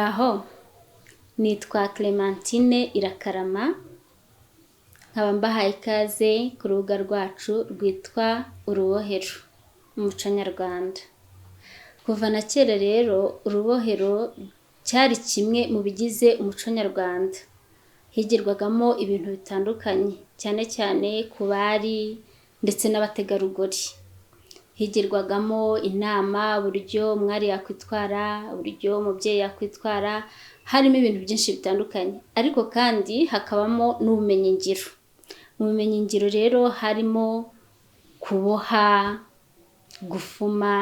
Muraho, nitwa Clementine Irakarama, nkaba mbahaye ikaze ku rubuga rwacu rwitwa Urubohero, umuco nyarwanda. Kuva na kera rero urubohero cyari kimwe mu bigize umuco nyarwanda. Higirwagamo ibintu bitandukanye, cyane cyane ku bari ndetse n'abategarugori. Higirwagamo inama, uburyo umwari yakwitwara, uburyo umubyeyi yakwitwara, harimo ibintu byinshi bitandukanye. Ariko kandi hakabamo n'ubumenyingiro. Mu bumenyingiro rero harimo kuboha, gufuma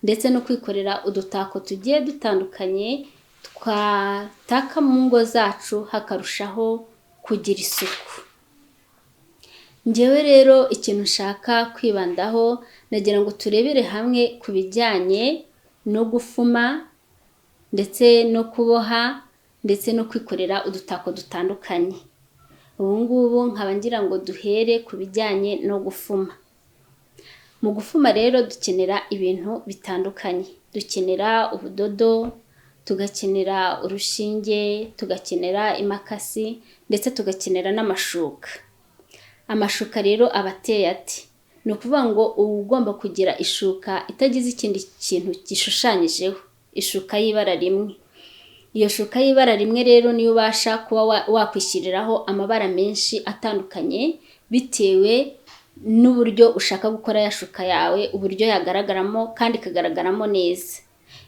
ndetse no kwikorera udutako tugiye dutandukanye twataka mu ngo zacu hakarushaho kugira isuku. Njyewe rero ikintu nshaka kwibandaho, nagira ngo turebere hamwe ku bijyanye no gufuma ndetse no kuboha ndetse no kwikorera udutako dutandukanye. Ubu ngubu nkaba ngira ngo duhere ku bijyanye no gufuma. Mu gufuma rero dukenera ibintu bitandukanye. Dukenera ubudodo, tugakenera urushinge, tugakenera imakasi ndetse tugakenera n'amashuka. Amashuka rero aba ateye ate? Ni ukuvuga ngo uba ugomba kugira ishuka itagize ikindi kintu gishushanyijeho, ishuka y'ibara rimwe. Iyo shuka y'ibara rimwe rero niyo ubasha kuba wakwishyiriraho amabara menshi atandukanye, bitewe n'uburyo ushaka gukora ya shuka yawe, uburyo yagaragaramo kandi ikagaragaramo neza.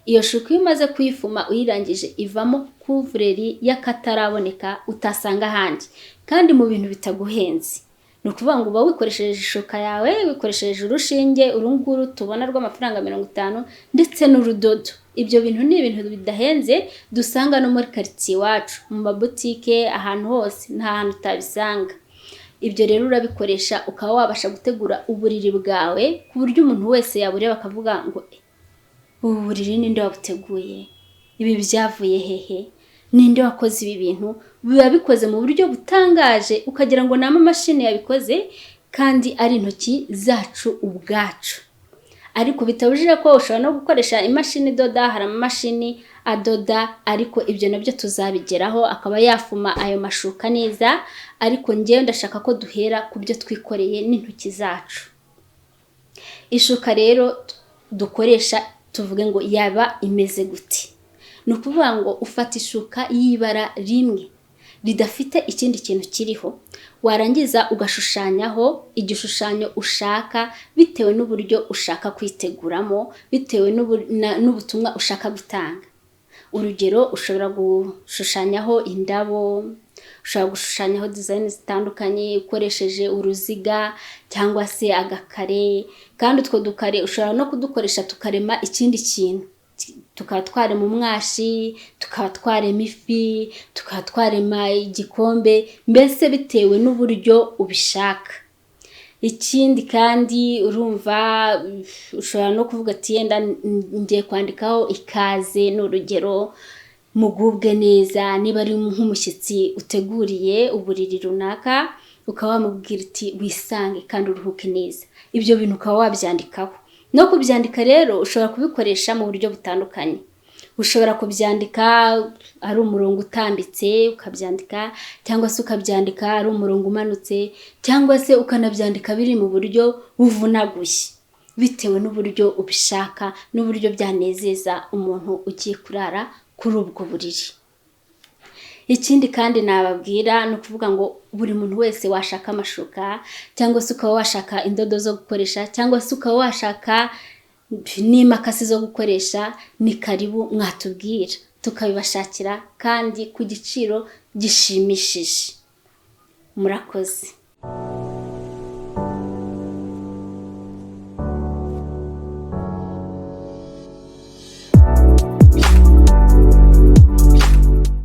Iyo shuka iyo umaze kuyifuma uyirangije, ivamo couvre-lit y'akataraboneka utasanga ahandi, kandi mu bintu bitaguhenze. Ni ukuvuga ngo uba wikoresheje ishuka yawe, wikoresheje urushinge uru nguru tubona rw'amafaranga 50 ndetse n'urudodo. Ibyo bintu ni ibintu bidahenze dusanga no muri karitsiye iwacu, mu mabutike, ahantu hose, nta hantu utabisanga. Ibyo rero urabikoresha ukaba wabasha gutegura uburiri bwawe ku buryo umuntu wese yabureba akavuga ngo: "Ubu buriri ninde wabuteguye? Ibi byavuye hehe? Ninde wakoze ibi bintu?" Biba bikoze mu buryo butangaje, ukagira ngo ni amamashini yabikoze kandi ari intoki zacu ubwacu. Ariko bitabujije ko ushobora no gukoresha imashini idoda, hari amamashini adoda, ariko ibyo nabyo tuzabigeraho, akaba yafuma ayo mashuka neza. Ariko njyewe ndashaka ko duhera ku byo twikoreye n'intoki zacu. Ishuka rero dukoresha, tuvuge ngo yaba imeze gute? Ni ukuvuga ngo ufata ishuka y'ibara rimwe ridafite ikindi kintu kiriho, warangiza ugashushanyaho igishushanyo ushaka bitewe n'uburyo ushaka kwiteguramo, bitewe n'ubutumwa ushaka gutanga. Urugero, ushobora gushushanyaho indabo, ushobora gushushanyaho design zitandukanye ukoresheje uruziga cyangwa se agakare, kandi utwo dukare ushobora no kudukoresha tukarema ikindi kintu, tukaba twarema umwashi, tukaba twarema ifi, tukaba twarema igikombe, mbese bitewe n'uburyo ubishaka. Ikindi kandi, urumva ushobora no kuvuga ati: "Yenda ngiye kwandikaho ikaze", ni urugero, "mugubwe neza". Niba ari nk'umushyitsi uteguriye uburiri runaka, ukaba wamubwira uti: "Wisange kandi uruhuke neza". Ibyo bintu ukaba wabyandikaho. No kubyandika rero ushobora kubikoresha mu buryo butandukanye. Ushobora kubyandika ari umurongo utambitse ukabyandika, cyangwa se ukabyandika ari umurongo umanutse, cyangwa se ukanabyandika biri mu buryo buvunaguye, bitewe n'uburyo ubishaka n'uburyo byanezeza umuntu ugiye kurara kuri ubwo buriri. Ikindi kandi nababwira, ni ukuvuga ngo buri muntu wese washaka amashuka, cyangwa se ukaba washaka indodo zo gukoresha, cyangwa se ukaba washaka n'imakasi zo gukoresha, ni karibu, mwatubwira tukabibashakira kandi ku giciro gishimishije. Murakoze.